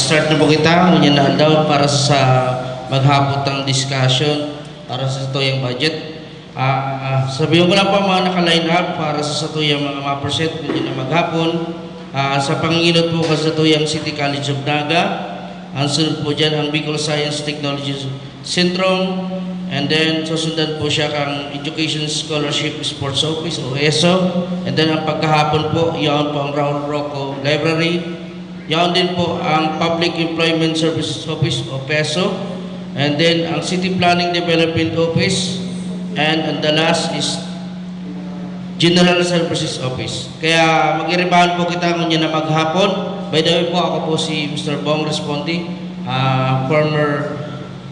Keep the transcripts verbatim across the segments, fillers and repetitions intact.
Start na po kita, ngunyan na aldaw para sa maghapon tang discussion para sa satuyang budget. Ah, sabihin ko lang po ang mga naka-line up para sa satuyang mga ma-present ngunyan na maghapon. Ah, sa panginot po ka sa satuyang City College of Naga, ang sunod po dyan ang Bicol Science Technology Centrum, and then susundan po siya kang Education Scholarship Sports Office o ESSO, and then ang pagkahapon po, yaon po ang Raul Roco Library, yaon din po ang Public Employment Services Office o PESO, and then ang City Planning Development Office, and, and the last is General Services Office. Kaya mag-iribahan po kita ngunyan na maghapon. By the way po, ako po si Mister Bong Responde, ah, former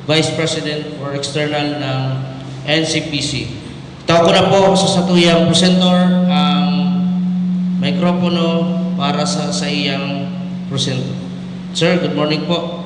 Vice President for External ng N C P C. Tao ko na po sa satuyang presenter ang mikropono para sa, sa iyang presenter. Sir, good morning po.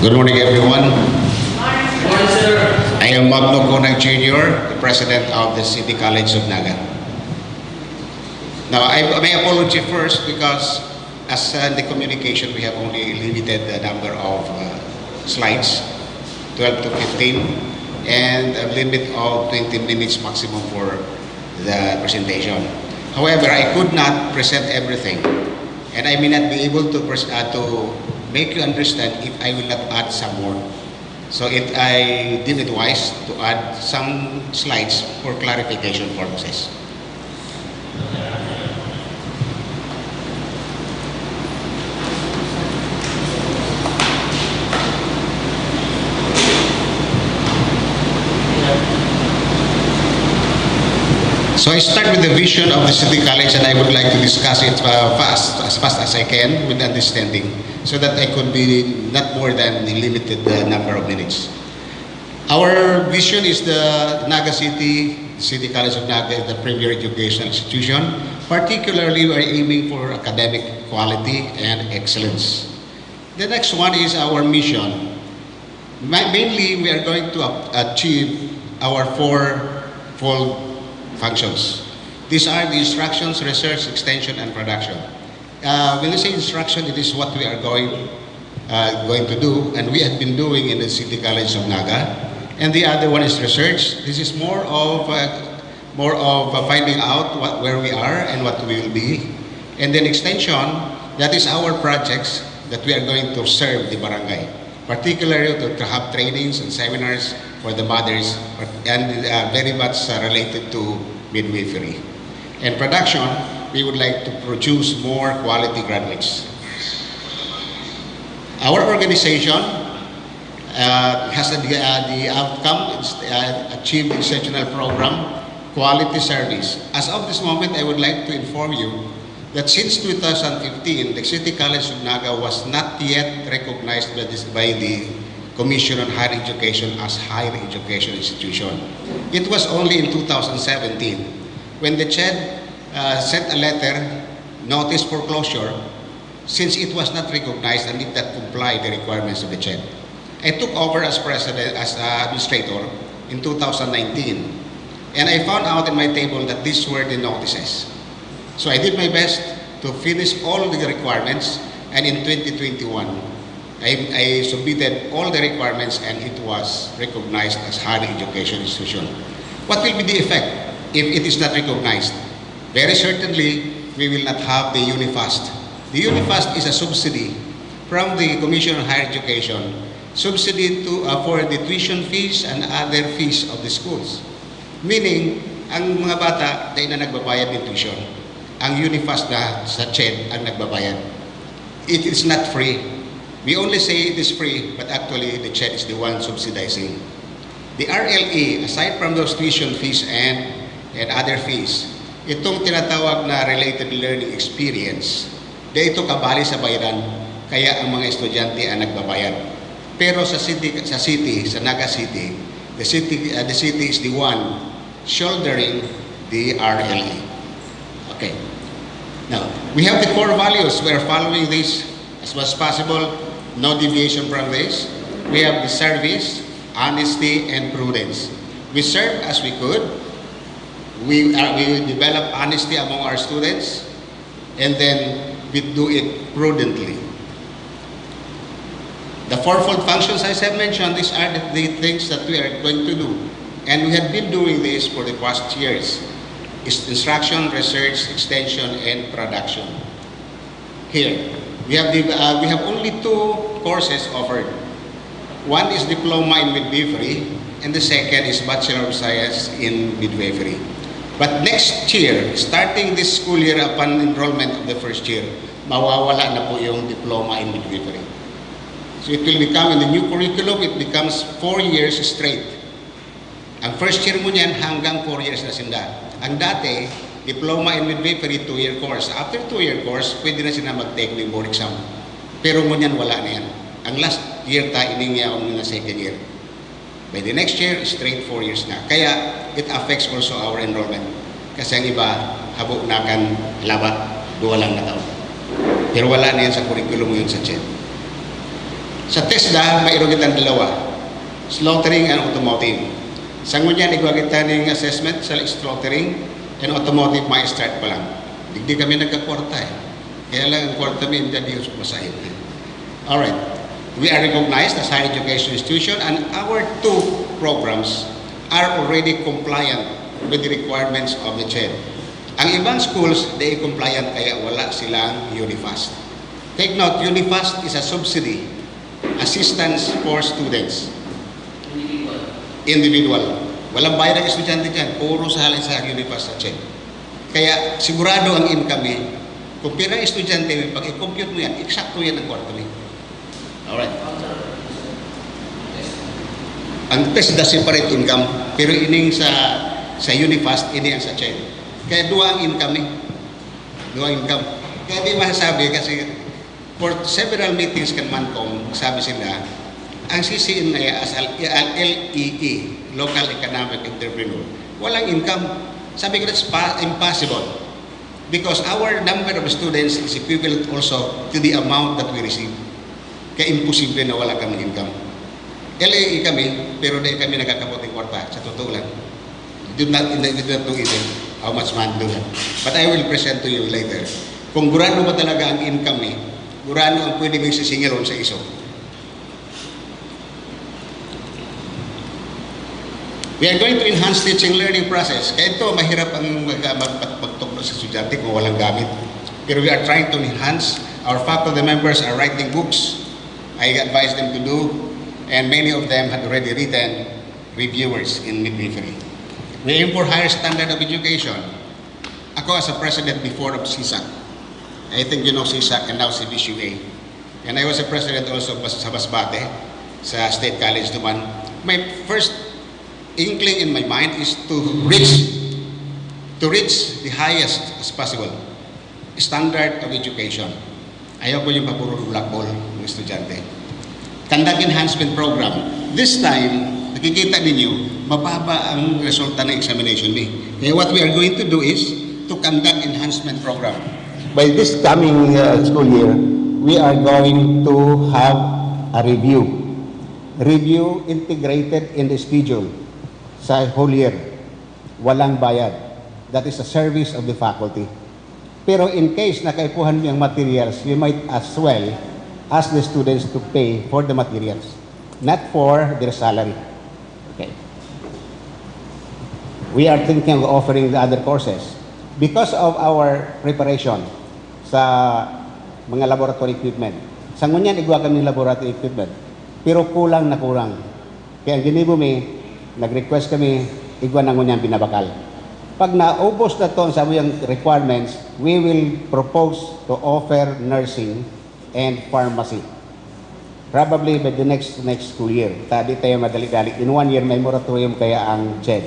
Good morning, everyone. I am Magno Conang Junior, the president of the City College of Naga. Now, I, my apology first because as uh, in the communication, we have only a limited uh, number of uh, slides, twelve to fifteen, and a limit of twenty minutes maximum for the presentation. However, I could not present everything, and I may not be able to pres- uh, to make you understand if I will not add some more. So it, I deem it wise to add some slides for clarification purposes. So I start with the vision of the City College, and I would like to discuss it uh, fast, as fast as I can with understanding, so that I could be not more than a limited uh, number of minutes. Our vision is the Naga City, City College of Naga is the premier educational institution. Particularly, we are aiming for academic quality and excellence. The next one is our mission. Ma- mainly, we are going to ap- achieve our four-fold functions. These are the instructions, research, extension, and production. Uh, when we say instruction, it is what we are going uh, going to do, and we have been doing in the City College of Naga. And the other one is research. This is more of uh, more of uh, finding out what, where we are and what we will be. And then extension, that is our projects that we are going to serve the barangay, particularly to, to have trainings and seminars for the mothers, and uh, very much uh, related to midwifery. And production, we would like to produce more quality graduates. Our organization uh, has a, uh, the outcome uh, achieved exceptional program, quality service. As of this moment, I would like to inform you that since two thousand fifteen, the City College of Naga was not yet recognized by, this, by the Commission on Higher Education as higher education institution. It was only in two thousand seventeen when the CHED uh, sent a letter, notice for closure, since it was not recognized and did not comply the requirements of the CHED. I took over as president, as uh, administrator in two thousand nineteen, and I found out in my table that these were the notices. So I did my best to finish all the requirements, and in twenty twenty-one, I, I submitted all the requirements and it was recognized as higher education institution. What will be the effect if it is not recognized? Very certainly, we will not have the UNIFAST. The UNIFAST is a subsidy from the Commission on Higher Education, subsidy to, uh, for the tuition fees and other fees of the schools. Meaning, ang mga bata, dai na nagbabayad ng tuition. Ang UNIFAST na sa CHED ang nagbabayad. It is not free. We only say it is free, but actually the CHED is the one subsidizing. The RLE, aside from those tuition fees and, and other fees, itong tinatawag na related learning experience, di ito kabali sa bayaran, kaya ang mga estudyante ang nagbabayad. Pero sa city, sa city, sa Naga City, the city, uh, the city is the one shouldering the RLE. Okay. Now, we have the core values. We are following this as much as possible. No deviation from this. We have the service, honesty, and prudence. We serve as we could. We, uh, we develop honesty among our students, and then we do it prudently. The fourfold functions I have mentioned, these are the, the things that we are going to do. And we have been doing this for the past years. Is instruction, research, extension, and production. Here, we have the, uh, we have only two courses offered. One is diploma in midwifery, and the second is Bachelor of Science in Midwifery. But next year, starting this school year upon enrollment of the first year, mawawala na po yung diploma in midwifery. So it will become, in the new curriculum, it becomes four years straight. Ang first year mo niyan, hanggang four years na sinda. Ang dati, diploma in midwifery, two-year course. After two-year course, pwede na sila mag-take ng board exam. Pero ngunyan, wala na yan. Ang last year ta, ining yaon na second year. By the next year, straight four years na. Kaya, it affects also our enrollment. Kasi ang iba, habo na kan laba, duwa lang na taon. Pero wala na yan sa curriculum ngayon sa CHED. Sa TESDA, may irugitan dalawa, slaughtering and automotive. Sa ngunyan, igwa kita ning assessment sa slaughtering and automotive, may start pa lang. Digdi kami nagkakwarta eh. Kaya lang ang kwarta mi, hindi Diyos masahit. Alright. We are recognized as higher education institution, and our two programs are already compliant with the requirements of the CHED. Ang ibang schools, they compliant kaya wala silang UNIFAST. Take note, UNIFAST is a subsidy, assistance for students. Individual. Walang bayad ang estudyante dyan. Puro sa halin sa UNIFAST sa CHED. Kaya sigurado ang income eh. Kung pira ang estudyante, pag i-compute mo yan, eksakto yan ang quarterly. Alright. Ang TESDA separate income, pero ining sa sa UNIFAST, ini ang sa CHED. Kaya duwa ang income eh. Duwa ang income. Kaya di masasabi kasi for several meetings kan MANCOM, sabi sila, ang C C N na as L E E, Local Economic Entrepreneur, walang income. Sabi ko, that's pa- impossible. Because our number of students is equivalent also to the amount that we receive. Kaya imposible na wala kami income. L E E kami, pero di kami nagkakapot ng kwarta, sa totoo lang. We do not, we do not know even how much money do we have. But I will present to you later. Kung gurano ba talaga ang income eh, gurano ang pwede mong sisingilon sa iso. We are going to enhance teaching learning process. Kaya ito, mahirap ang mag, mag, mag, magtugno sa estudyante kung walang gamit. Pero we are trying to enhance. Our faculty members are writing books. I advise them to do. And many of them had already written reviewers in midwifery. We aim for higher standard of education. Ako as a president before of CSAC. I think you know CSAC and now C B C U A. And I was a president also sa Masbate, sa State College Duman. My first inkling in my mind is to reach to reach the highest as possible standard of education. Ayaw ko yung papuro ng blackball ng estudyante. Conduct enhancement program. This time, nakikita ninyo, mababa ang resulta ng examination ni. Kaya what we are going to do is to conduct enhancement program. By this coming uh, school year, we are going to have a review. Review integrated in the schedule sa whole year. Walang bayad. That is a service of the faculty. Pero in case na kaipuhan mo yung materials, you might as well ask the students to pay for the materials, not for their salary. Okay. We are thinking of offering the other courses. Because of our preparation sa mga laboratory equipment, sa ngunyan igwa kami laboratory equipment, pero kulang na kulang. Kaya ang ginibo mi, nag-request kami, igwa na ngunyan binabakal. Pag naubos na to ang samuyang requirements, we will propose to offer nursing and pharmacy. Probably by the next next school year. Ta di tayo madali-dali. In one year, may moratorium kaya ang CHED.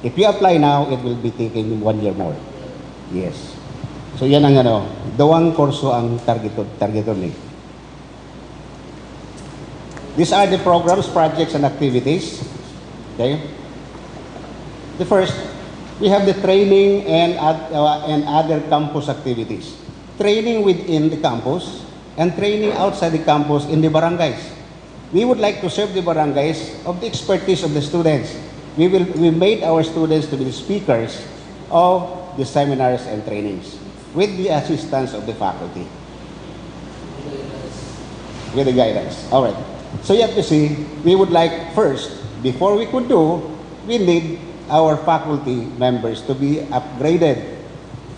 If you apply now, it will be taking one year more. Yes. So yan ang ano, duwang kurso ang target targeton ni. These are the programs, projects, and activities. Okay? The first, we have the training and, ad- uh, and other campus activities. Training within the campus and training outside the campus in the barangays. We would like to serve the barangays of the expertise of the students. We will we made our students to be the speakers of the seminars and trainings with the assistance of the faculty. With the guidance. All right. So you have to see, we would like first, before we could do, we need our faculty members to be upgraded.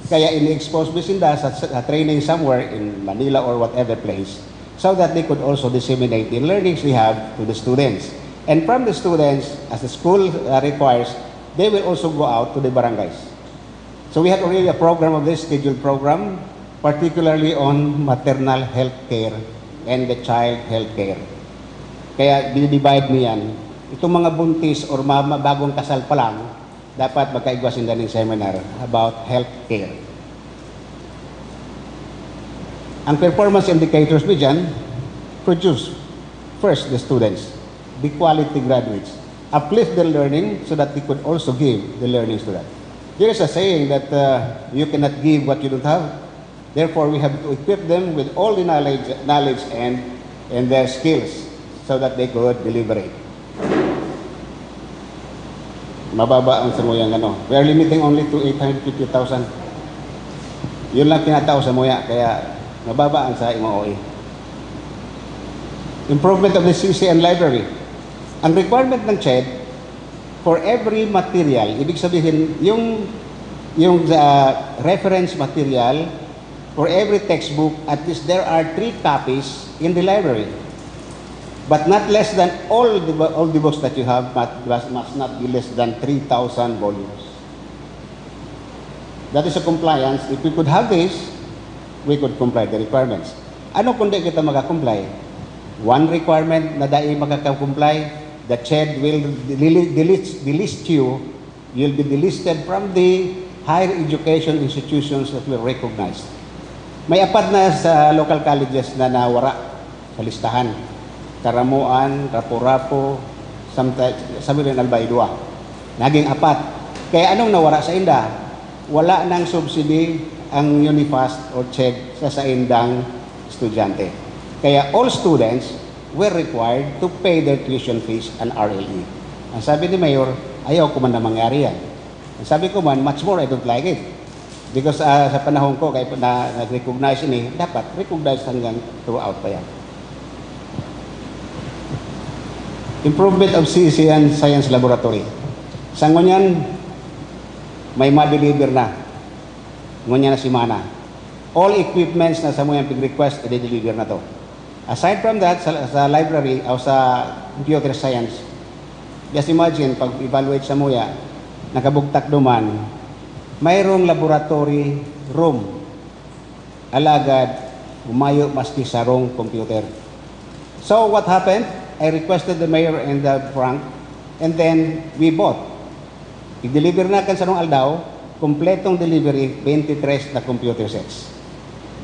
Kaya ini-expose mi sinda sa, sa training somewhere in Manila or whatever place, so that they could also disseminate the learnings we have to the students. And from the students, as the school uh, requires, they will also go out to the barangays. So we have already a program of this scheduled program, particularly on maternal health care and the child health care. Kaya dinidivide mi yan. Itong mga buntis or ma- ma- bagong kasal pa lang, dapat magkaigwa sinda ning seminar about health care. Ang performance indicators mi dyan, produce first the students, the quality graduates, uplift their learning so that they could also give the learnings to that. There is a saying that uh, you cannot give what you don't have. Therefore, we have to equip them with all the knowledge, knowledge and, and their skills so that they could deliver it. Mababa ang samuyang ano. We are limiting only to eight hundred fifty thousand. Yun lang tinatao samuya, kaya mababa ang sa M O E. Improvement of the C C and library. Ang requirement ng CHED, for every material, ibig sabihin, yung, yung uh, reference material, for every textbook, at least there are three copies in the library. But not less than all the, all the books that you have must, must not be less than three thousand volumes. That is a compliance. If we could have this, we could comply the requirements. Ano kung di kita makakomply? One requirement na dai makakakomply, the CHED will deli- delist, delist you, you'll be delisted from the higher education institutions that will recognize. May apat na sa local colleges na nawara sa listahan. Caramoan, Rapu-Rapu, Santa, sabi rin Albay, dua. Naging apat. Kaya anong nawara sa inda? Wala nang subsidy ang UNIFAST o CHED sa saindang estudyante. Kaya all students were required to pay their tuition fees and R L E. Ang sabi ni Mayor, ayaw ko man na mangyari yan. Ang sabi ko man, much more I don't like it. Because uh, sa panahon ko, kaya na, nag-recognize ini, dapat recognize hanggang throughout pa yan. Improvement of C C and Science Laboratory. Sa ngunyan, may ma-deliver na. Ngunyan na semana. All equipments na sa mga pig-request, i-deliver na to. Aside from that, sa, sa library o sa computer science, just imagine, pag-evaluate sa muya, nakabugtak duman, mayroong laboratory room. Alagad, umayo maski sarong computer. So, what happened? I requested the mayor and the Frank, and then we bought. I-deliver na kan sarong aldaw, kompletong delivery, twenty-three na computer sets.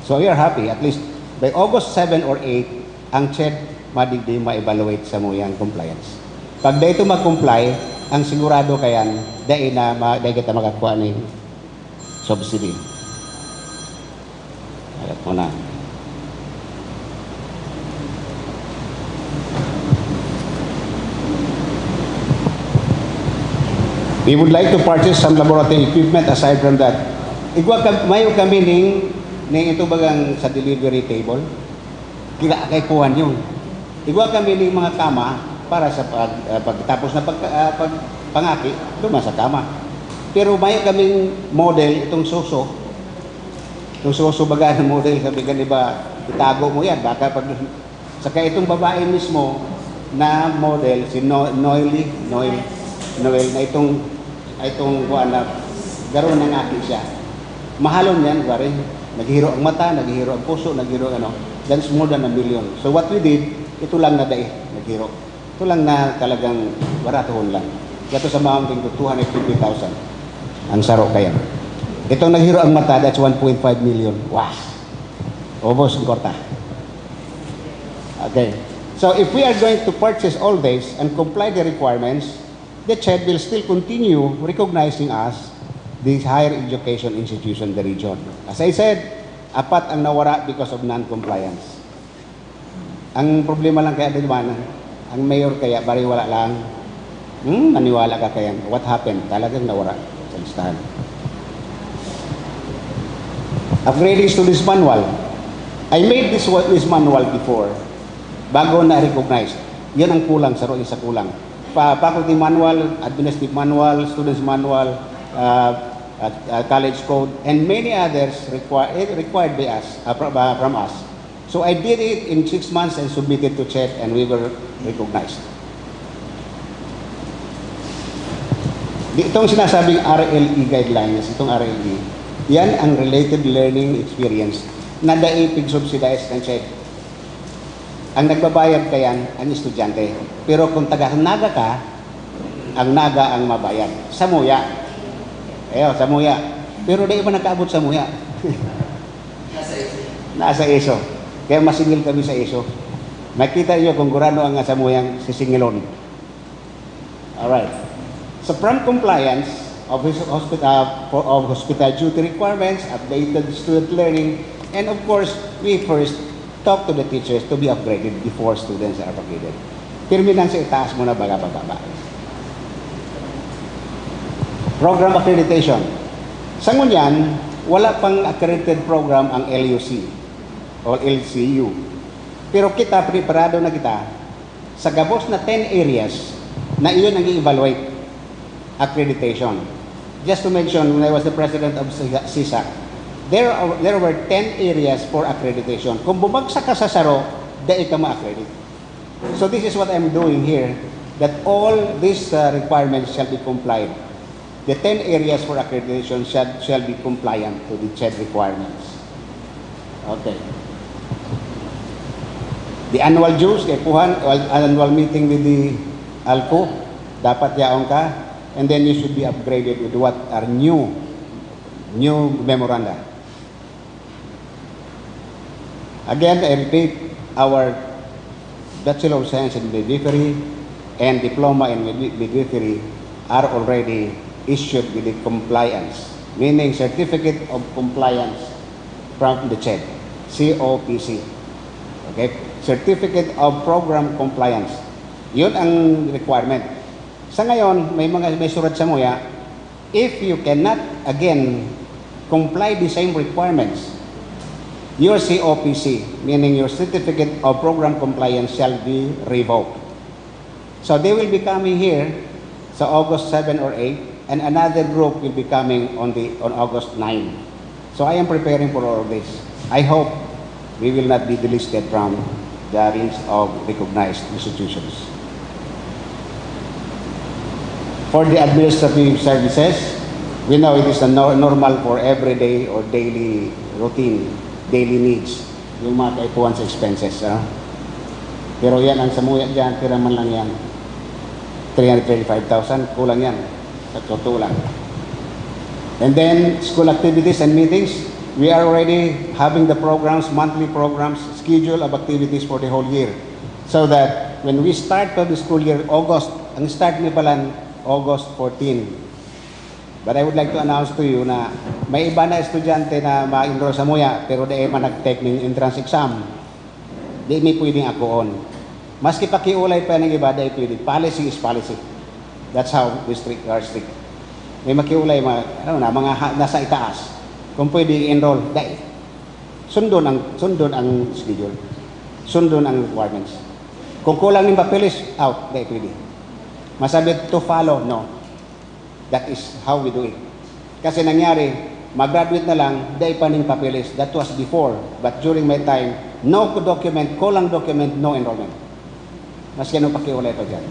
So, we are happy. At least, by August seven or eight, ang CHED madigdi ma-evaluate sa muyang compliance. Pag dito mag-comply, ang sigurado kayan, dai na ma- dai kita makakuha ng subsidy. Alam mo na. We would like to purchase some laboratory equipment aside from that. Igwa ka, mayo kami ning, ning ito bagang sa delivery table. Kila kay kuwan yun. Igwa kami ning mga kama para sa pag, ah, pagtapos na pag, ah, pag, pangaki, duma sa kama. Pero may kaming model, itong suso. Itong suso baga ng model, sabi ka, "Di ba, itago mo yan, baka pag," saka itong babae mismo na model, si No-, Noely, Noel, Noel, na itong, itong kuwan na garo na ngaki siya. Mahalon yan, pare. Naghihiro ang mata, naghihiro ang puso, naghihiro ang ano. That's more than a million. So what we did, ito lang na dai, naghiro. Ito lang na talagang baratohon lang. That was amounting to two hundred fifty thousand ang saro kaya. Itong naghiro ang mata, that's one point five million. Wow! Ubos ang kwarta. Okay. So if we are going to purchase all this and comply the requirements, the CHED will still continue recognizing us the higher education institution in the region. As I said, apat ang nawara because of non-compliance. Ang problema lang kaya, di ba, na ang mayor kaya, bariwala lang. Hmm, maniwala ka kaya. What happened? Talagang nawara sa listahan. Upgrading students manual. I made this wa-, this manual before, bago na-recognize. Yan ang kulang, sa sa kulang. Pa-, faculty manual, administrative manual, students manual, uh, uh, uh, college code, and many others require, eh, required by us, uh, from, uh, from us. So I did it in six months and submitted to CHED and we were recognized. Di, itong sinasabing R L E guidelines, itong R L E, yan ang related learning experience na dai pig-subsidize ng CHED. Ang nagbabayad kayan, ang estudyante. Pero kung taga Naga ka, ang Naga ang mabayad. Samuya. Ayo, samuya. Pero dai pa nakaabot samuya. Nasa iso. Kaya masingil kami sa iso. Makita niyo kung gurano ang samuyang sisingilon. Alright. So from compliance of his hospital, for, of hospital duty requirements, updated student learning, and of course, we first talk to the teachers to be upgraded before students are upgraded. Pirmi lang sa itaas mo na baga pababa. Program accreditation. Sa ngunyan, wala pang accredited program ang L U C o L C U. Pero kita, preparado na kita sa gabos na ten areas na iyon ang i-evaluate accreditation. Just to mention, when I was the president of CISAC, there are, there were ten areas for accreditation. Kung bumagsak ka sa saro, dai ka ma-accredit. So this is what I'm doing here, that all these, uh, requirements shall be complied. The ten areas for accreditation shall, shall be compliant to the CHED requirements. Okay. The annual dues, kaipuhan, annual meeting with the ALCO, dapat yaon ka, and then you should be upgraded with what are new, new memoranda. Again, I repeat, our Bachelor of Science in Midwifery and Diploma in Midwi-, Midwifery are already issued with the compliance, meaning Certificate of Compliance from the CHED, C O P C. Okay? Certificate of Program Compliance. Yun ang requirement. Sa ngayon, may mga, may surat samuya, if you cannot, again, comply the same requirements, your C O P C, meaning your Certificate of Program Compliance, shall be revoked. So they will be coming here sa August seven or eight, and another group will be coming on the, on August nine. So I am preparing for all of this. I hope we will not be delisted from the range of recognized institutions. For the administrative services, we know it is a nor-, normal for everyday or daily routine, daily needs, yung mga kaipuhan sa expenses, ano? Pero yan, ang samuya dyan, pira man lang yan. Three hundred thirty-five thousand, kulang yan. Sa totoo lang. And then, school activities and meetings, we are already having the programs, monthly programs, schedule of activities for the whole year. So that when we start for the school year, August, ang start ni palan, August fourteen. But I would like to announce to you na may iba na estudyante na ma-enroll samuya, pero dai man nag-take ning entrance exam. Di mi pwedeng akoon. Maski pakiulay pa ning iba, dai pwede. Policy is policy. That's how we strict, are strict. May makiulay, mga, ano na, mga ha-, nasa itaas. Kung pwede i-enroll, dai. Sundon ang, sundon ang schedule. Sundon ang requirements. Kung kulang ning papeles, out, dai pwede. Masabi to follow, no. That is how we do it. Kasi nangyari, mag-graduate na lang, dai pa ning papeles. That was before. But during my time, no document, kulang document, no enrollment. Mas ganun pakiulay pa dyan.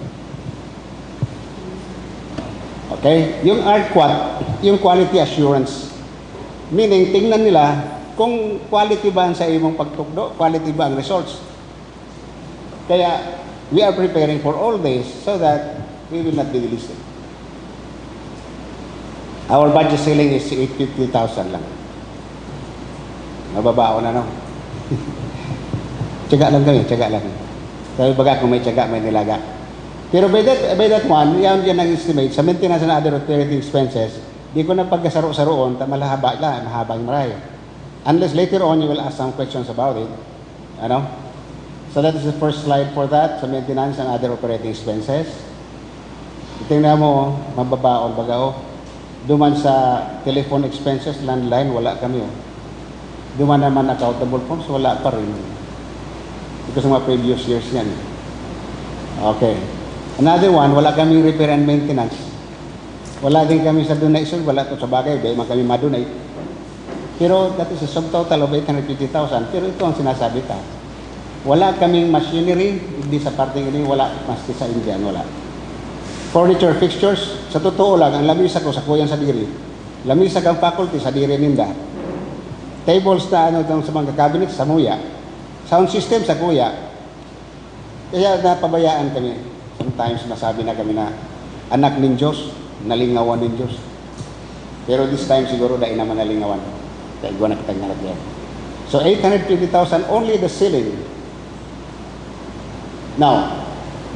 Okay? Yung R quat, yung quality assurance. Meaning, tingnan nila kung quality ba ang sa imong pagtukdo, quality ba ang results. Kaya, we are preparing for all this so that we will not be delisted. Our budget ceiling is eight fifty thousand lang. Mababa ako na, no? Tiyaga lang kami, tiyaga lang. Sabi baga kung may tiyaga, may nilaga. Pero by that, by that one, yan, yan ang estimate. Sa maintenance and other operating expenses, di ko na pagkasaro-saroon, ta malahaba na, mahabang maray. Unless later on, you will ask some questions about it. Ano? So that is the first slide for that, sa maintenance and other operating expenses. Tingnan mo, mababaon baga, oh. Duman sa telephone expenses, landline, wala kami, oh. Duman naman accountable forms, wala pa rin. Ito sa mga previous years yan. Okay. Another one, wala kaming repair and maintenance. Wala din kami sa donation, wala to sa bagay, di man kami madonate. Pero that is a subtotal of eight hundred fifty thousand. Pero ito ang sinasabi ta. Wala kaming machinery, hindi sa parting ini, wala, maski sa Indian, wala. Furniture, fixtures, sa totoo lang, ang lamisa ko, sakuya sadiri. Lamisa kan faculty, sadiri ninda. Tables na ano, itong sa mga cabinet, samuya. Sound system, sakuya. Kaya napabayaan kami. Sometimes, masabi na kami na, "Anak nin Diyos, nalingawan nin Diyos." Pero this time, siguro, dai naman nalingawan. Kaigwa na kitang nalagyan. So, eight hundred fifty thousand, only the ceiling. Now,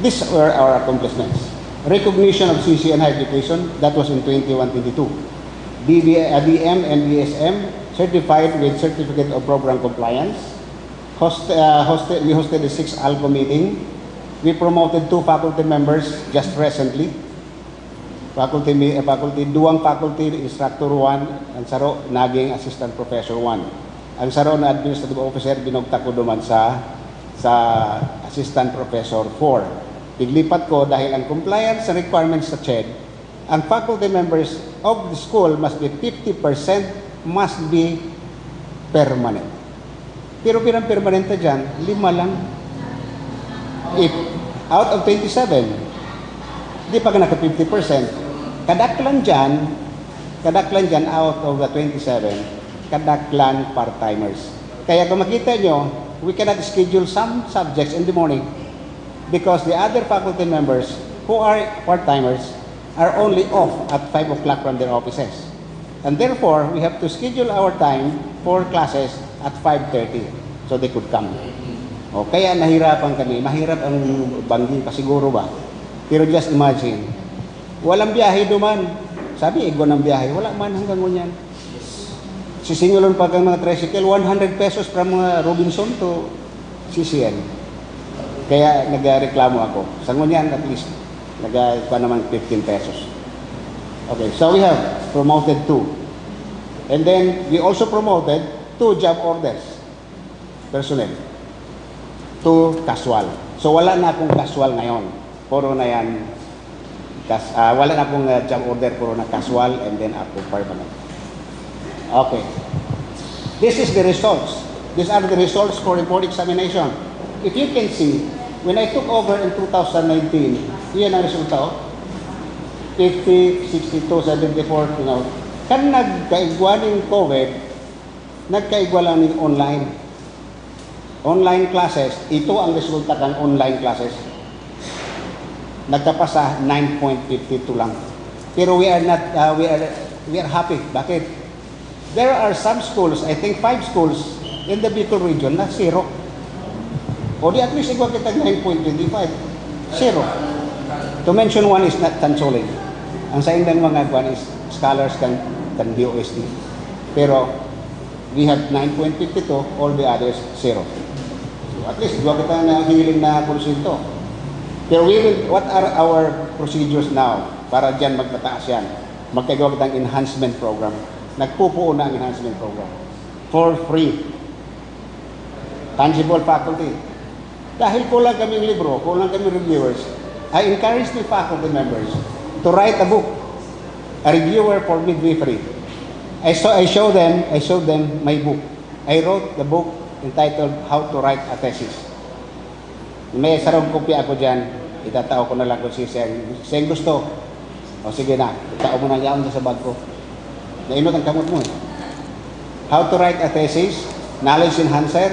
these were our accomplishments. Recognition of C C N higher education, that was in twenty-one twenty-two. D B, uh, D M and D S M certified with Certificate of Program Compliance. Host-, uh, hosted, we hosted the sixth ALCO meeting. We promoted two faculty members just recently. Faculty mi-, eh, faculty, duwang faculty instructor one, ang saro naging assistant professor one. Ang saro na administrative officer, binugtak ko duman sa, sa assistant professor four. Piglipat ko dahil ang compliance sa requirements sa CHED, ang faculty members of the school must be fifty percent must be permanent. Pero pirang permanente dyan, lima lang. If out of twenty-seven, di pa ka naka fifty percent, kadaklan dyan, kadaklan dyan out of the twenty-seven, kadaklan part-timers. Kaya kung makita nyo, we cannot schedule some subjects in the morning because the other faculty members who are part-timers are only off at five o'clock from their offices. And therefore, we have to schedule our time for classes at five thirty so they could come. O, kaya nahirapan kami. Mahirap ang banggi pa siguro ba? Pero just imagine, walang biyahe duman. Sabi, igwa ng biyahe. Wala man hanggang ngunyan. Sisingilon pa kang mga tricycle, one hundred pesos from mga Robinson to C C N. Kaya nagreklamo ako. Sa ngunyan, at least, nag-, pa naman fifteen pesos. Okay, so we have promoted two. And then, we also promoted two job orders. Personnel. Two casual. So, wala na akong casual ngayon. Puro na yan. Kas-, ah, wala na akong, ah, job order. Puro na casual and then ako permanent. Okay. This is the results. These are the results for report examination. If you can see, when I took over in two thousand nineteen, iyan ang resulta, oh. Fifty, sixty-two, seventy-four, you know. Kan nagkaigwa ning COVID, nagkaigwa lang ning online. Online classes, ito ang resulta kan online classes. Nagkapasa, nine point fifty two lang. Pero we are not, ah, we are, we are happy. Bakit? There are some schools, I think five schools in the Bicol region na zero. O di at least igwa kita nine point twenty five. Zero. To mention one is not Tansuling. Ang saindang mga kwan is scholars kan, kan D O S T. Pero we have nine point fifty two, all the others, zero. So at least, igwa kita nahiling na porsyento. Pero we will, what are our procedures now para dyan magpataas yan? Magkagawa kitang enhancement program. Nagpupuo na ang enhancement program. For free. Tangible faculty. Dahil kulang kaming libro, kulang kaming reviewers, I encourage the faculty members to write a book. A reviewer for midwifery. I saw, I show them, I showed them my book. I wrote the book entitled How to Write a Thesis. May sarong kopya ako dyan, itatao ko na lang kung si Seng, Seng gusto. O sige na, itao mo na yaon sa bag ko. Nainot ang kamot mo eh. How to Write a Thesis, Knowledge Enhancer.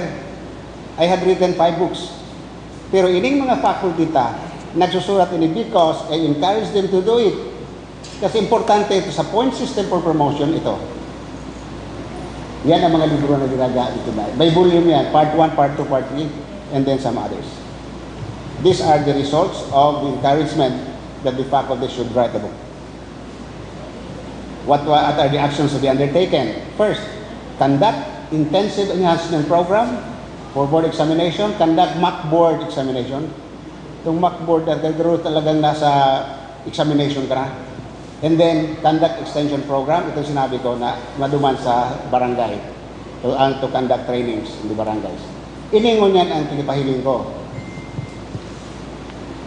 I had written five books. Pero ining mga faculty ta, nagsusurat ini because I encourage them to do it. Kasi importante ito sa point system for promotion ito. Yan ang mga libro na ginagamit ito na. May volume yan, part one, part two, part three, and then some others. These are the results of the encouragement that the faculty should write a book. What, what are the actions to be undertaken? First, conduct intensive enhancement program for board examination, conduct mock board examination. Itong mock board, talagang nasa examination ka na. And then, conduct extension program, itong sinabi ko na maduman sa barangay to, ang to conduct trainings in the barangays. Ini ngunyan ang pinapahiling ko.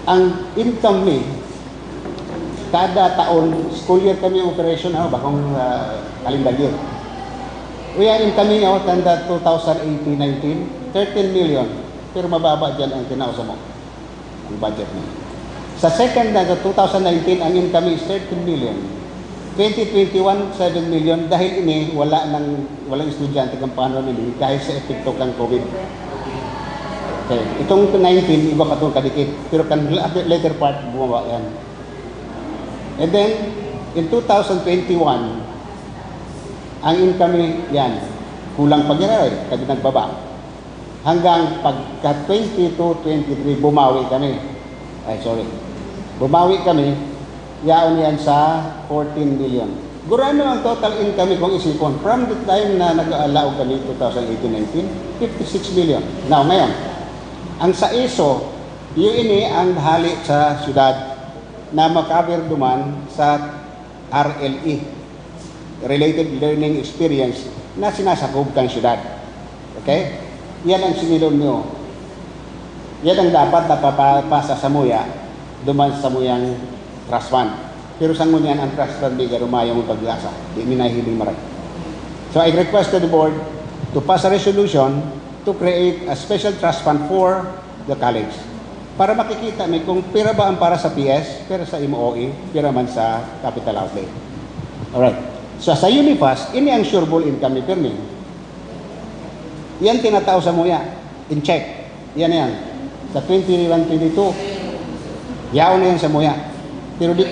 Ang income mi, kada taon, school year kami ang operation, ano, bakong uh, calendar year. Uya, income mi, oh, tanda two thousand eighteen nineteen, thirteen million. Pero mababa dyan ang tinaw sa mo, ang budget mo. Sa second na, sa two thousand nineteen, ang income is thirteen million. Twenty twenty-one, seven million, dahil ini, wala nang, walang estudyante kang paano nini, dahil sa epekto kang COVID. Okay. Itong nineteen, iba pa itong kadikit. Pero kan latter part, bumaba yan. And then, in two thousand twenty-one, ang income yan, kulang pa giraray, kasi nagbaba. Hanggang pagka twenty-two twenty-three, bumawi kami. Ay, sorry. Bumawi kami, yaon yan sa fourteen million. Gurano ang total income kung isipon? From the time na nag-aalaog kami, two thousand eighteen nineteen, fifty-six million. Now, ngayon, ang sa iso, yun ini ang hali sa syudad na makaber duman sa R L E, Related Learning Experience, na sinasakob kan syudad. Okay? Yan ang sinilon nyo. Yan ang dapat napapasa sa muya, duman sa muyang trust fund. Pero sa ngunyan, ang trust fund, di garumayong pag-asa. Di mi nahiling maray. So, I request to the board to pass a resolution to create a special trust fund for the college. Para makikita mi kung pira ba ang para sa P S, pira sa M O E, pira man sa capital outlay. Alright. So, sa UNIFAS, ini ang sureball income ni Fermin. Yan tinatao sa muya, in check. Yan na yan. Sa twenty-one twenty-two, yaon na yan sa muya. Pero di,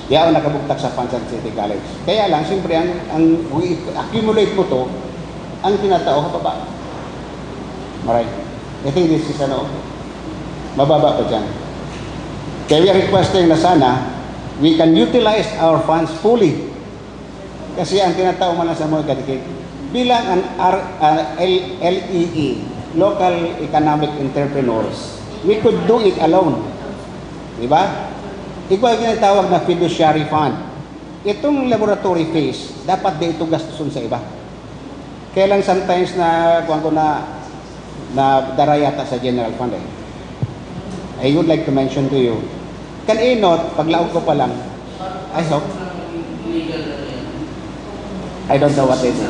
yaon nakabugtak sa Pansan City College. Kaya lang, siyempre, ang, ang we accumulate mo to, ang tinatao sa baba. Maray. I think this is, ano, mababa pa dyan. Kaya we are requesting na sana, we can utilize our funds fully. Kasi ang tinatao man sa mga kadikit, bilang ang R, ah, L-, L E E, Local Economic Entrepreneurs, we could do it alone. Di ba? Ikaw ang tinatawag na fiduciary fund. Itong laboratory fees, dapat di ito gastusin sa iba. Kaya lang sometimes na, kuwan ko na, na dara yata sa general fund eh. I would like to mention to you, kan inot, paglaog ko pa lang, I hope. I don't know what they do.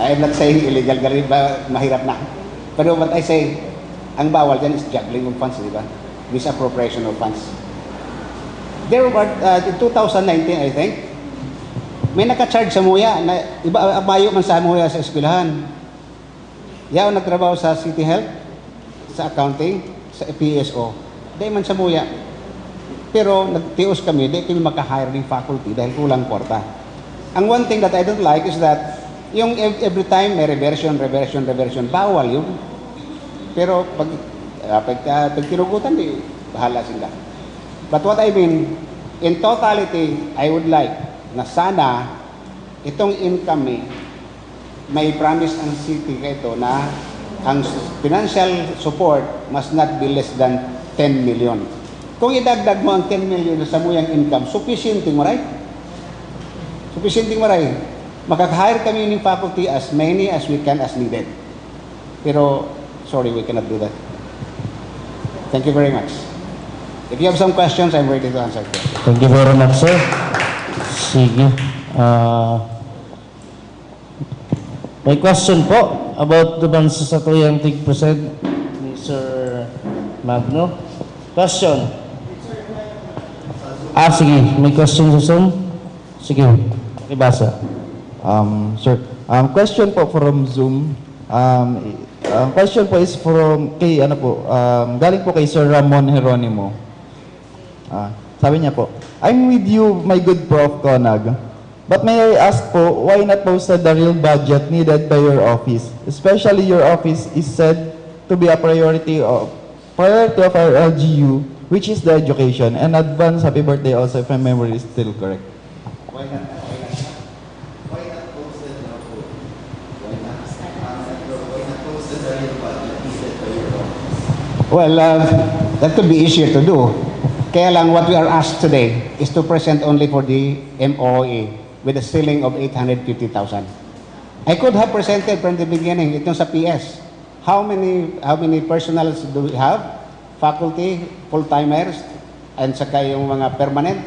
I'm not saying illegal, gari ba, mahirap na. Pero what I say, ang bawal dyan is juggling of funds, di ba? Misappropriation of funds. There were, uh, in two thousand nineteen, I think, may naka-charge sa muya, na iba, mayo man sa muya sa eskwelahan. Yaon nagtrabaho sa City Health, sa accounting, sa P S O. Di man sa muya. Pero nagtios kami, di kami maka-hire ng faculty dahil kulang kwarta. Ang one thing that I don't like is that yung ev-, every time may reversion, reversion, reversion, bawal yun. Pero pag, ah, pag, ah, pag tinugutan, di, bahala sila. But what I mean, in totality, I would like na sana itong income ni, may promise ang city kaito na ang financial support must not be less than ten million. Kung idagdag mo ang ten million sa samuyang income, sufficient mo, right? Sufficient mo, right? Makaka-hire kami ng faculty as many as we can as needed. Pero, sorry, we cannot do that. Thank you very much. If you have some questions, I'm ready to answer questions. Thank you very much, sir. Sige. Ah, may question po about naman sa satuyang tig-present ni Sir Magno. Question. Ah, sige. May question sa Zoom? Sige. Pakibasa. Um, sir, um, question po from Zoom. Um, ang question po is from kay ano po, um, galing po kay Sir Ramon Jeronimo. Ah, sabi niya po, "I'm with you, my good Prof Conag. But may I ask po, why not posted the real budget needed by your office? Especially your office is said to be a priority of priority of our L G U, which is the education, and advance happy birthday also if my memory is still correct." Why not, why not, why not posted now po? Why not, um, why not posted the real budget needed by your office? Well, uh, that could be easier to do. Kaya lang, what we are asked today is to present only for the M O E with a ceiling of eight hundred fifty thousand. I could have presented from the beginning, itong sa P S. How many, how many personnel do we have? Faculty, full-timers, and saka yung mga permanent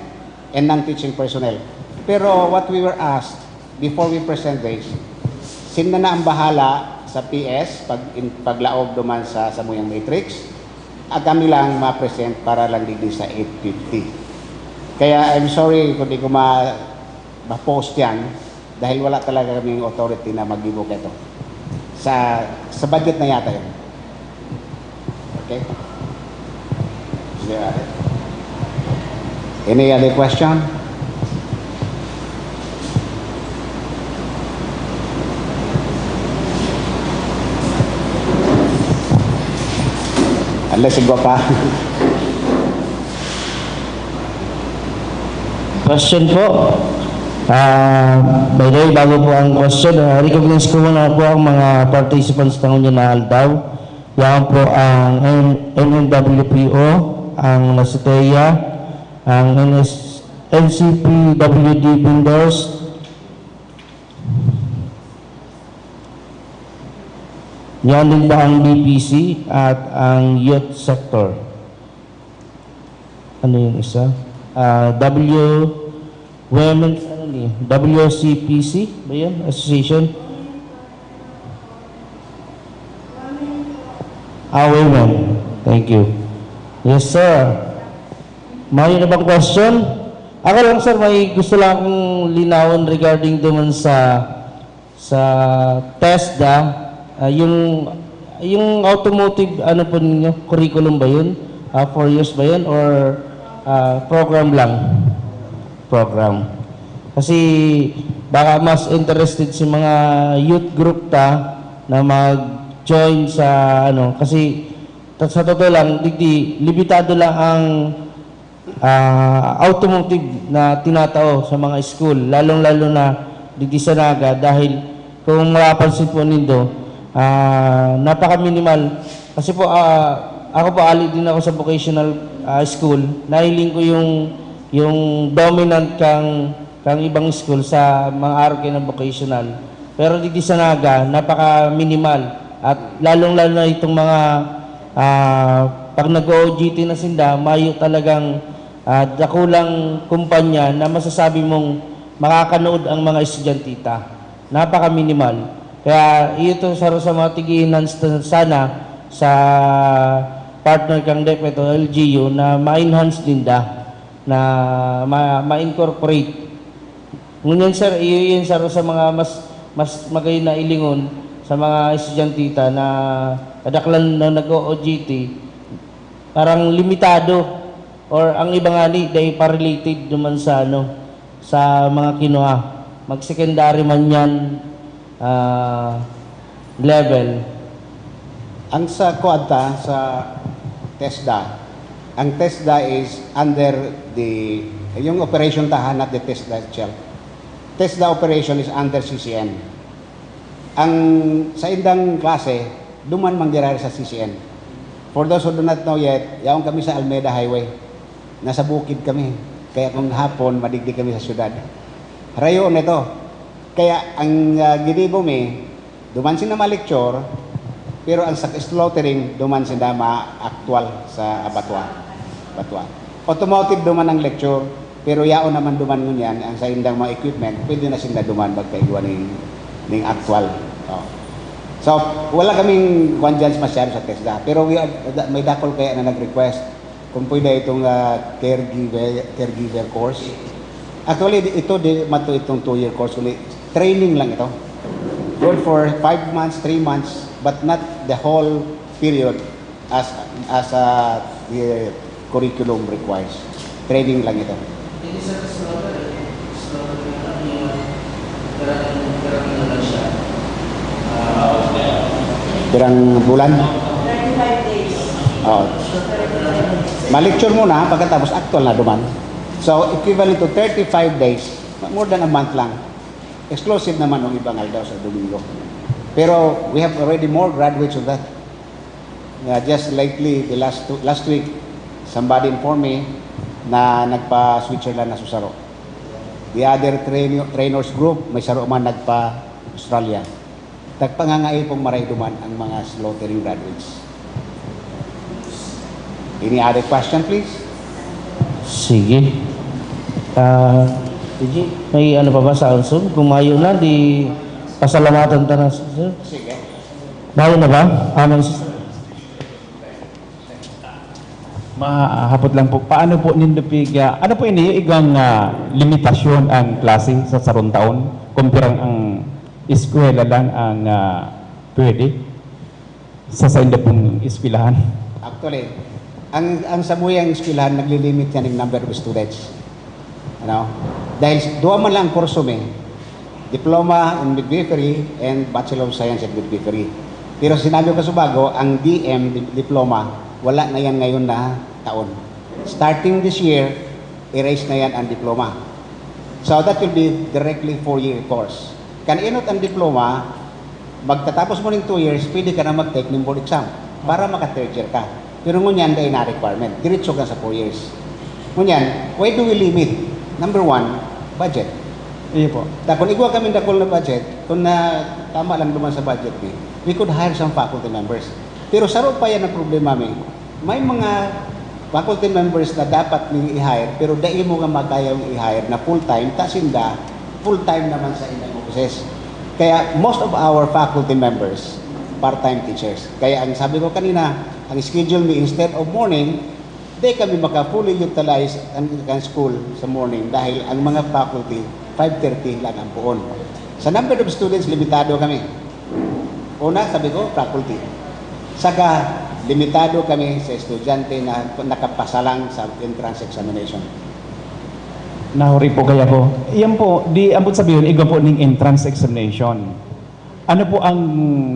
and non-teaching personnel. Pero what we were asked before we present this, sila na ang bahala sa P S, pag, in, paglaog duman sa samuyang matrix, at kami lang ma-present para lang digdi sa eight fifty. Kaya I'm sorry kung di ko ma, ma-post yan dahil wala talaga kaming authority na mag-gibo kaito. Sa, sa budget na yata yun. Okay? Sige, ate. Any other question? Unless igwa pa. Question po. Ah, by the way, bago po ang question, ah, recognize ko muna po ang mga participants na ngunyan na aldaw. Yan po ang M-, M N W P O, ang Nasitea, ang N S, N C P W D Vendors, yan din ba ang B P C at ang youth sector? Ano yung isa? Ah, W, Women's, ano ni? W C P C ba yun? Association? Ah, women. Thank you. Yes, sir. May na bang question? Ako lang, sir, may gusto lang akong linawon regarding naman sa sa TESDA, ah, yung, yung automotive, ano po ninyo, curriculum ba yun? Ah, four years ba yun? Or ah, program lang? Program. Kasi baka mas interested si mga youth group ta na mag-join sa ano. Kasi ta-, sa totoo lang, digdi, limitado lang ang ah, automotive na tinatao sa mga school, lalong-lalo na digdi sa Naga, dahil kung mapapansin po nindo, ah, napaka-minimal. Kasi po, ah, ako po, ali din ako sa vocational, ah, school. Nahiling ko yung, yung dominant kang, kang ibang school sa mga arog na vocational. Pero digdi sa Naga, napaka-minimal. At lalong-lalo na itong mga, ah, pag nag-O O G T na sinda, mayo talagang, ah, dakulang kumpanya na masasabi mong makakanood ang mga estudyante ta. Napaka-minimal. Kaya ito sa, sa mga tig-enhance na sana sa partner kang DepEd o L G U na ma-enhance ninda, na ma-, ma-incorporate. Ngunyan, sir, iyo yan, sir, sa mga mas, mas magayon na ilingon sa mga estudyante ta na kadaklan na nag-O O G T, parang limitado or ang iba nga ni, dahil pa-related naman sa, ano, sa mga kinuha. Mag-secondary man yan, ah, level. Ang sa kuwan ta, sa TESDA, ang TESDA is under the, yung operation ta, not the TESDA itself. TESDA operation is under C C N. Ang sa indang klase, duman manggiraray sa C C N. For those who do not know yet, yaon kami sa Almeda Highway. Nasa bukid kami. Kaya kung hapon, madigdi kami sa syudad. Rayo na ito. Kaya ang ah, ginibo mi, duman sinda ma-lecture, pero ang sa slaughtering, duman sinda ma-actual sa abattoir. Batwa. Automotive duman ang lecture, pero yaon naman duman ngunyan ang saindang mga equipment, pwede na sinda duman magpaigwa ning, ning actual. Oh. So, wala kaming kwan dyan masyado sa TESDA, pero we are, may dakol kaya na nag-request kung pwede itong ah, caregiver, caregiver course. Actually, di- ito di mato itong two-year course, kundi training lang ito. Good for five months, three months, but not the whole period as as uh, the curriculum requires. Training lang ito. Hindi sa slaughter, eh. Slaughter na lang yung karang-, karang-, ano lang siya. Ah, Pirang bulan? Thirty-five days. Oo. Ma-lecture muna, pagkatapos actual na duman. So, equivalent to thirty-five days, more than a month lang. Exclusive naman ng ibang aldaw sa Domingo. Pero we have already more graduates of that. Yeah, just lately, the last two, last week, somebody informed me na nagpa-Switzerland na susaro. The other train- trainers group, may saro man nagpa-Australia. Nagpangangaipo maray duman ang mga slaughtering graduates. Any other question, please? Sige. Ah, P G, may ano pa ba sa Anson? Kung mayo na, di pasalamatan ta na, sir. Sige. Mayo na ba? Ano, sir? Mahapot lang po, paano po nindo piga, ano po ini, igang ah, limitasyon ang klase sa sarong taon? Kung pirang ang eskwela lang ang ah, pwede sa sainda pong eskwelahan? Actually, ang ang samuyang eskwelahan naglilimit yan ng number of students. Ano? Dahil duwa man lang ang kurso may diploma in midwifery and Bachelor of Science in Midwifery. Pero sinabi ko sa bago, ang D M di- diploma, wala na yan ngayon na taon. Starting this year, erase na yan ang diploma. So that will be directly four-year course. Kan inot ang diploma, magtatapos mo ng two years, pwede ka na mag-take ng board exam para maka-third year ka. Pero ngunyan, dahil na requirement, diretso ka sa four years. Ngunyan, why do we limit? Number one, budget. Iyo po. Ta kung igwa kami dakul na budget, kung na tama lang duman sa budget ni, we could hire some faculty members. Pero saro pa yan ang problema mi. May mga faculty members na dapat ning i-hire, pero dai mo nga makayang i-hire na full-time, ta sinda full-time naman sa ilang offices. Kaya most of our faculty members, part-time teachers. Kaya ang sabi ko kanina, ang schedule mi, instead of morning, di kami maka-fully utilize ang, ang school sa morning dahil ang mga faculty, five thirty lang ang puon. Sa number of students, limitado kami. Una, sabi ko, faculty. Saka, limitado kami sa estudyante na nakapasa lang sa entrance examination. Nahuri po kaya ko. Iyan po, di ambot sabihon, igwa po ning entrance examination. Ano po ang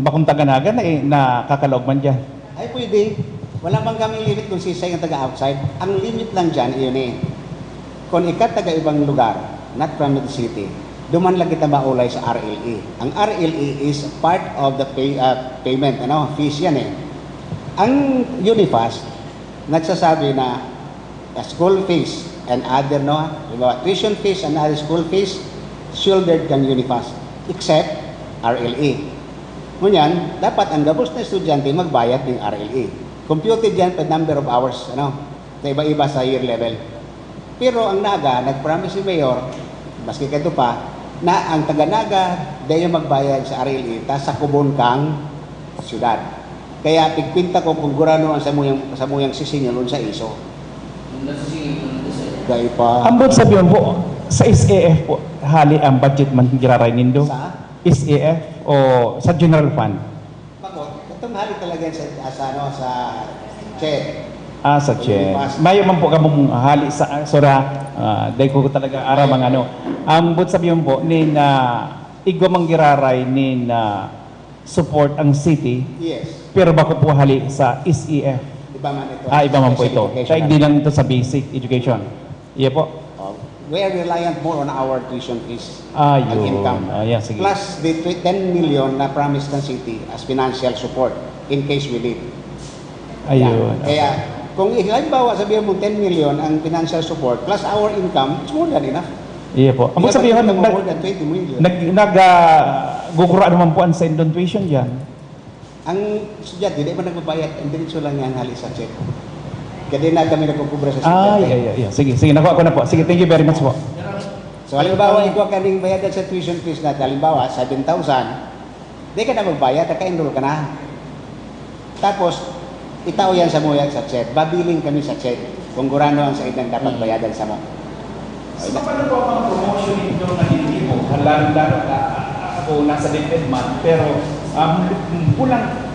bakong taganagan na, na kakalaog man dyan? Ay, pwede. Wala bang kami limit kung sisay ang taga-outside? Ang limit lang dyan, iyon eh. Kung ika taga ibang lugar, not from the city, duman lang kita maulay sa R L E. Ang R L E is part of the pay, uh, payment, ano, fees yan eh. Ang Unifast, nagsasabi na the school fees and other, no, diba, tuition fees and other school fees shouldered kan Unifast, except R L E. Ngunyan, dapat ang gabos na estudyante magbayad ng R L E. Computed yan per number of hours, ano, sa iba-iba sa year level. Pero ang Naga, nag-promise si Mayor, maski kadto pa, na ang taga Naga, dayo magbayad sa R L E, ta sa kubon kang syudad. Kaya pigkwenta ko kung gurano ang samuyang, samuyang sisinyanon sa iso. Dai pa. Ambot sabihon po, sa S A F po, hali ang budget man giraray nindo? Sa? S A F o sa general fund? Bakit? Itong hali talaga sa, sa, ano, sa check. Ah, sa check. Mayo man po kamong hali sa, ah, sura, ah, dai ko talaga aram ang ano. Ambot sabihon po, nin, ah, igwa man giraray nin, ah, support ang city, Yes. pero bako po hali sa S A F. Iba man ito. Ah, iba man po Special ito. education Kaya hindi lang ito sa basic education. Iya po. Oh, we are reliant more on our tuition fees Ah, and yun. income. Ah, yeah, sige. Plus the tw- ten million na promised ng city as financial support in case we leave. Ayun. Kaya, kung halimbawa sabihin mo ten million ang financial support plus our income, it's more than enough. Iya po. Ambot Kaya sabihon, bakit nag, more than twenty million? nag, nag, ah, gugura naman po ang sa indon tuition dyan. Ang estudyante, di ba nagbabayad? Ang diretso lang yan, hali sa check. Kadi na kami nagkukubra sa Ah, estudyante. yeah, yeah, yeah. Sige, sige, nakuha ko na po. Sige, thank you very much po. So, halimbawa, ikaw kaning bayad sa tuition fees na, halimbawa, seven thousand, di ka na magbayad, naka-enroll ka na. Tapos, itao yan sa muya sa CHED. Babiling kami sa CHED kung gurano ang saindang dapat bayadan sa mo. So, paano po ang promotion ninyo na hindi po? Lalo-lalo na ah, ako nasa DepEd man, pero um, kulang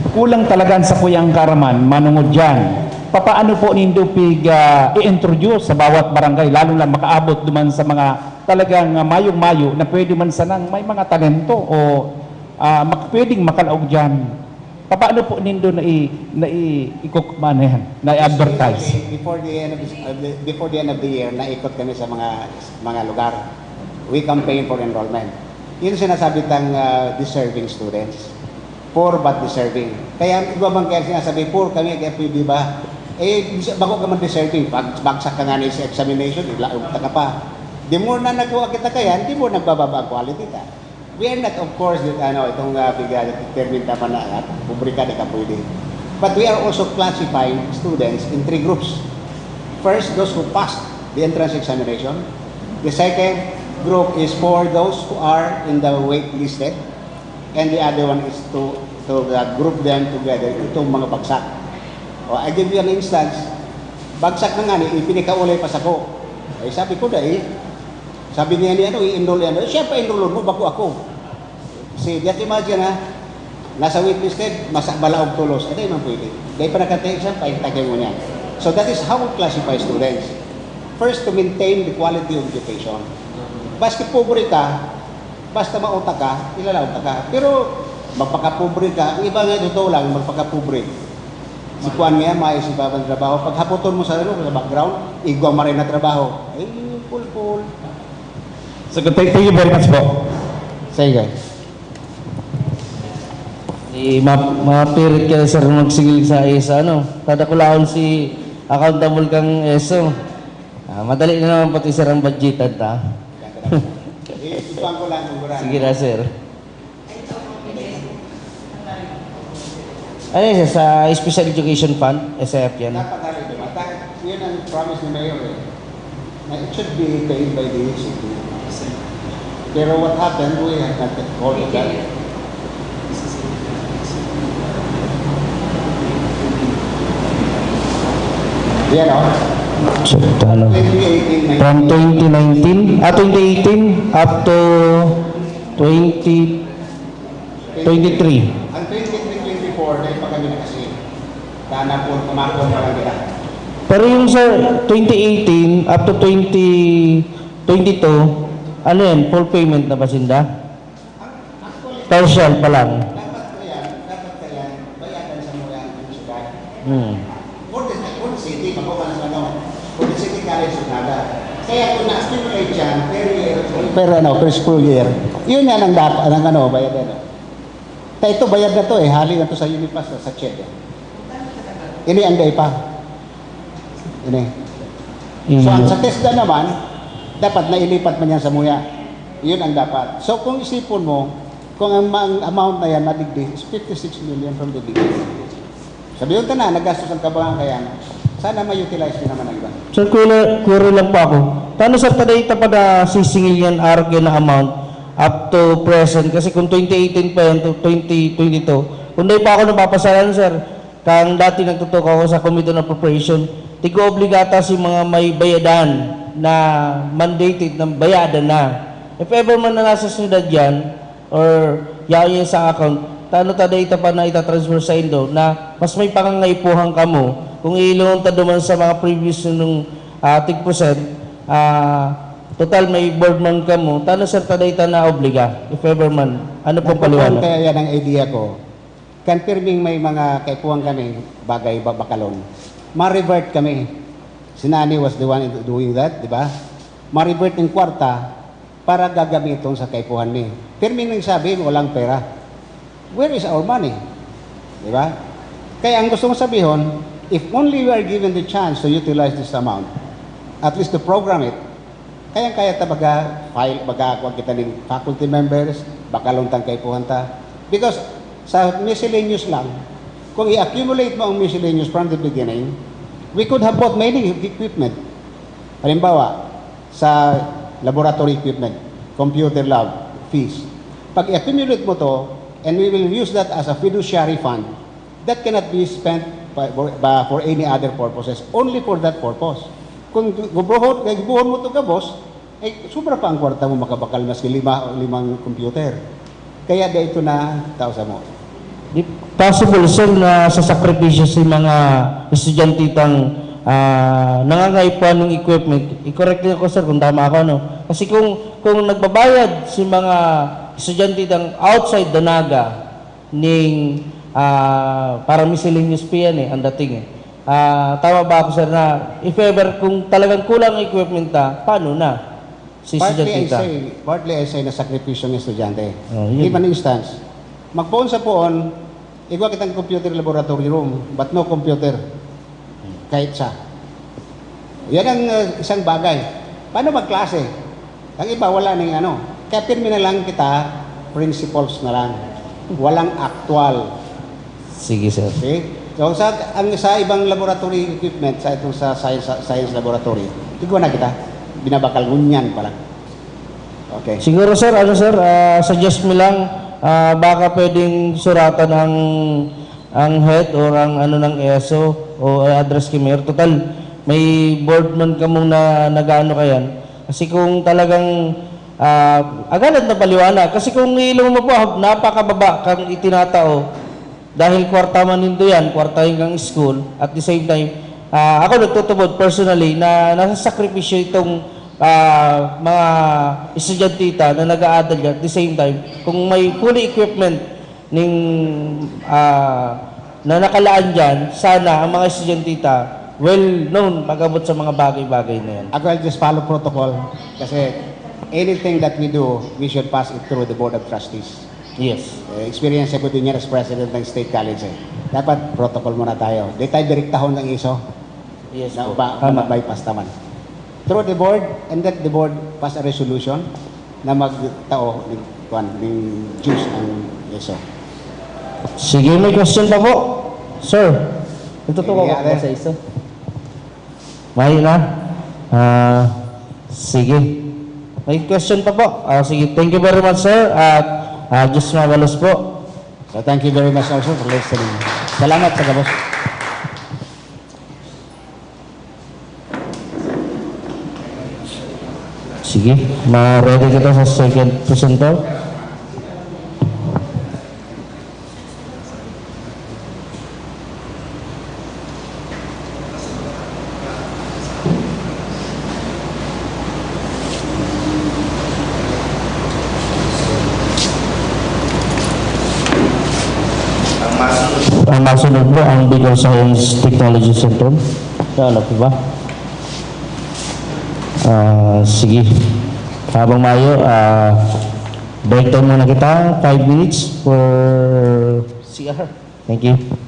Kulang talaga ang sakuyang kaaraman manungod diyan. Papaano po nindo pig ah, i-introduce sa bawat barangay, lalo na makaabot duman sa mga talagang ah, mayong-mayo na pwede man sanang may mga talento o ah, mak- pwedeng makalaog diyan? Papaano po nindo na i na i ikok ano yan, na i-advertise? Before the end of the, uh, the- before the end of the year, naikot kami sa mga mga lugar. We campaign for enrollment. Yun sinasabi tang ah, deserving students. Poor but deserving. Kaya iba man kaya sinasabi, poor kami, kaya pwede ba? Eh, bisa- bako ka man deserving, pag bagsak ka nga sa examination, ilaog ta ka pa. The more na nagkuha kita kaya, the more nagbababa ang quality ta. We are not, of course, that, ano, itong uh, bigla, determine tama na, at pobre ka, di ka pwede. But we are also classifying students in three groups. First, those who passed the entrance examination. The second group is for those who are in the wait listed. And the other one is to, to uh, group them together, itong mga bagsak. O, I give you an instance. Bagsak na nga, ni ipinikaulay pa sa ko. Ay, sabi ko, dai. Sabi niya ni ano, i-enroll yan. Eh, siya pa enroll mo, bako ako. See, just imagine ha, nasa wait listed, mas balaog tulos. Hindi man pwede. Dahil pa nakatake exam, paintake mo niya. So that is how we classify students. First, to maintain the quality of education. Baski pobre ka, basta mautak ka, ilalaog ka. Pero magpakapobre ka, ang iba nga totoo lang, magpakapobre. Si Kuan nga, may si Babang trabaho. Pag haputon mo sa ano, sa background, igwa maray na trabaho. Ay, pulpul. So, thank, thank you very much po. Sige. Di ma mapirit ka, sir, magsingil sa ESO, ano? Tadakulaon si accountable kang ESO. Ah, madali na naman pati, sir, ang budgetan ta. Isusuan ko lang kung gurano. Sige na, sir. Ano yun, sir? Sa Special Education Fund, S I F yan. Dapat ano, di ba? Ta- Yun ang promise ni Mayor eh. Na it should be paid by the city. Pero what happened, we have not called for that. Yan o. So, ano? Twenty eighteen, From twenty nineteen, ah, twenty eighteen up to twenty twenty-three. Ang twenty-three twenty-four, dahil pa kami nakasi. Dana po, kumakon pa lang kita. Pero yung, sir, twenty eighteen up to twenty twenty-two, ano yan? Full payment na ba sinda? Partial pa lang. Dapat kaya, dapat kaya, bayadan sa mga ang syudad. Hmm. For the, for the city, makuha na sa ano, for the city college of Naga. Kaya kung na-accumulate yan, per year, per ano, per school year, yun yan ang dapat, ang ano, bayadan. Kaya ito, bayad na to eh, hali na to sa UNIPAS, sa CHED. Ini ang dai pa. Ini. So, ang sa TESDA naman, dapat nailipat man yan sa muya. Yun ang dapat. So, kung isipon mo, kung ang, ang amount na yan, nadigdi, is fifty-six million from the beginning. Sabi yun, na, nagastos ang kabangan kaya, sana ma-utilize din naman ang iba. Sir, query, query lang po ako. Paano, sir, ta dai ta pa nasisingil yan, arog yan na amount up to present? Kasi kung twenty eighteen pa yan to twenty twenty-two, kung dai pa ako napapasalan, sir, kang dati nagtutukaw ako sa Committee on Appropriation, tigo-obligata si mga may bayadan na mandated na bayadan na. If ever man na nasa syudad yan, or yaon yan sa account, tano ta dai ta pa na itatransfer sa indo na mas may pangangaipuhan kamo kung iilungon ta duman sa mga previous nung ah, tig percent, ah, total may board man kamo, tano, sir, ta dai ta na obliga, if ever man? Ano pong Nagpupuan paliwanag? Kaya yan ang idea ko. Kan pirming may mga kaipuhan kami, bagay ba bakalon. Ma-revert kami. Si Nani was the one doing that, di ba? Ma-revert ng kwarta para gagamiton sa kaipuhan mi. Pirming nagsabi, walang pera. Where is our money? Di ba? Kaya ang gusto kong sabihon, if only we are given the chance to utilize this amount, at least to program it, kayang-kaya ta baga file, baga kuwan kita ning faculty members, bakalon tang kaipuhan ta. Because sa miscellaneous lang, kung i-accumulate mo ang miscellaneous from the beginning, We could have bought many equipment. Halimbawa, sa laboratory equipment, computer lab, fees. Pag i-accumulate mo to, and we will use that as a fiduciary fund, that cannot be spent by, by, for any other purposes, only for that purpose. Kung gu-, gubuhon, gibuhon mo to gabos, eh, sobra pa ang kwarta mo makabakal maski lima, limang computer. Kaya dai ito na tao sa mo. Di possible, sir, na sa sakripisyo si mga estudyante tang, ah, nangangaipuhan ng equipment. I-correct niyo ako, sir, kung tama ako, no? Kasi kung, kung nagbabayad si mga estudyante tang outside the Naga ning, ah, parang miscellaneous fee yan eh, ang dating eh. Ah, tama ba ako, sir, na if ever kung talagang kulang ang equipment ta, paano na? Si Partly I estudyante ta. say, partly I say na sakripisyo ng estudyante. Oh, yun. Give an instance. Magpoon sa poon, igwa kitang computer laboratory room, but no computer. Kahit sa. Yan ang, uh, isang bagay. Paano magklase? Ang iba, wala nang ano. Kaya pirmi na lang kita, principles na lang. Walang actual. Sige, sir. Okay? So, sa, ang, sa ibang laboratory equipment, sa itong sa science, science laboratory, igwa na kita. Binabakal, ngunyan pa lang. Okay. Siguro, sir, ano, sir, ah, suggest mi lang, ah, baka pwedeng suratan ang, ang head or ang ano ng ESO o i-address ki Mayor. Total, may board man kamong na, nag-aano kayan. Kasi kung talagang, ah, agad na paliwanag. Kasi kung iilong mo po, napakababa kang itinatao. Dahil kwarta man nindo yan, kwarta yung kang school. At the same time, ah, ako nagtutubod personally na nasasakripisyo itong, ah, mga estudyantita na nag-aadal yan. At the same time, kung may fully equipment ning, ah, na nakalaan dyan, sana ang mga estudyantita well known pag-abot sa mga bagay-bagay na yan. Ako, I'll just follow protocol kasi anything that we do, we should pass it through the Board of Trustees. Yes. Eh, experience ko din yan as president ng State College eh. Dapat protocol muna tayo. Di tayo direktahon ng ESO. Yes Na po. ba, Tama. na bypass naman. Through the board, and let the board pass a resolution na magtao ng, kwan, ng dues ang ESO. Sige, may question pa po? Sir, ito to Sige, ako ate. sa isa. Mayo na? Ah, sige. May question pa po? Ah, sige, thank you very much, sir. At, ah, Diyos mabalos po. So, thank you very much also for listening. Salamat sa gabos. Sige, ma-ready kita sa second presenter. Ang masunod po, ang Bicol Science Technology Center. Ano po ba? Ah, sige. Habang mayo, ah, break time muna kita. Five minutes for C R. Thank you.